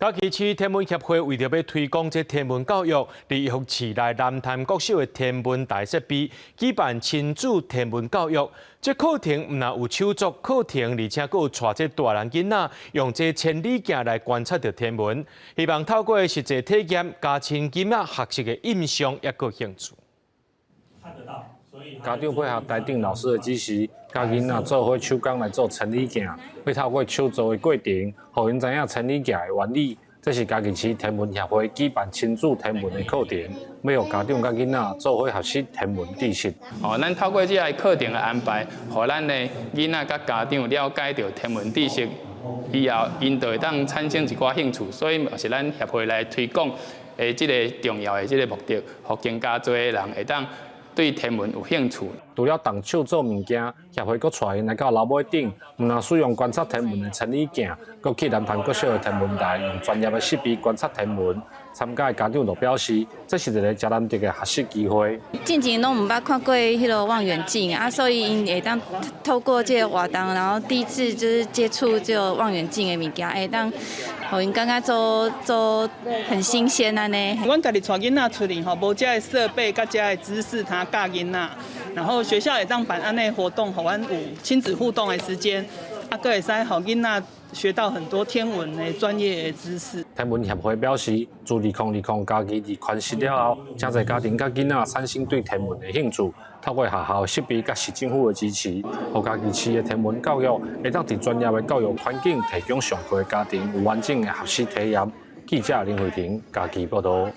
嘉義市天文協會為著欲推廣這天文教育，佇逸福市內南潭國小的天文台設備，舉辦親子天文教育。這課程毋但有手作課程，而且閣有帶這大人囡仔用這千里鏡來觀察著天文，希望透過實際體驗，加深囡仔學習的印象抑閣興趣。家長配合台頂老師的指示，佮囡仔做伙手工來做千里鏡，欲透過手做的過程，予𪜶知影千里鏡的原理。這是嘉義市天文協會舉辦親子天文的課程，欲予家長佮囡仔做伙學習天文知識。哦，咱透過這个課程的安排，予咱的囡仔佮家長了解著天文知識以後，𪜶就會當產生一寡興趣，所以嘛是咱協會來推廣的這个重要的這个目的，予更加濟的人會當對天文有興趣。除了動手做物件，協會閣帶𪜶來到樓尾頂，毋但使用觀察天文的千里鏡，閣去南潭國小的天文台，用專業的設備觀察天文。參加的家長就表示，這是一个誠難得的學習機會。進前攏毋捌看過彼个望遠鏡啊，所以𪜶會當透過這个活動，然後第一次就是接觸這个望遠鏡的物件，會當予𪜶感覺做做很新鮮按呢。阮家己帶囡仔出來吼，無這个設備佮這个知識，通教囡仔。然後學校會當辦按呢活動，予阮有親子互動的時間，啊，閣會使予囡仔學到很多天文的專業的知識。天文協會表示，自2020嘉義日環食了後，誠濟家庭佮囡仔產生對天文的興趣。透過學校設備佮市政府的支持，予嘉義市的天文教育會當佇專業的教育環境提供上課的家庭有完整的學習體驗。記者林慧婷嘉義報導。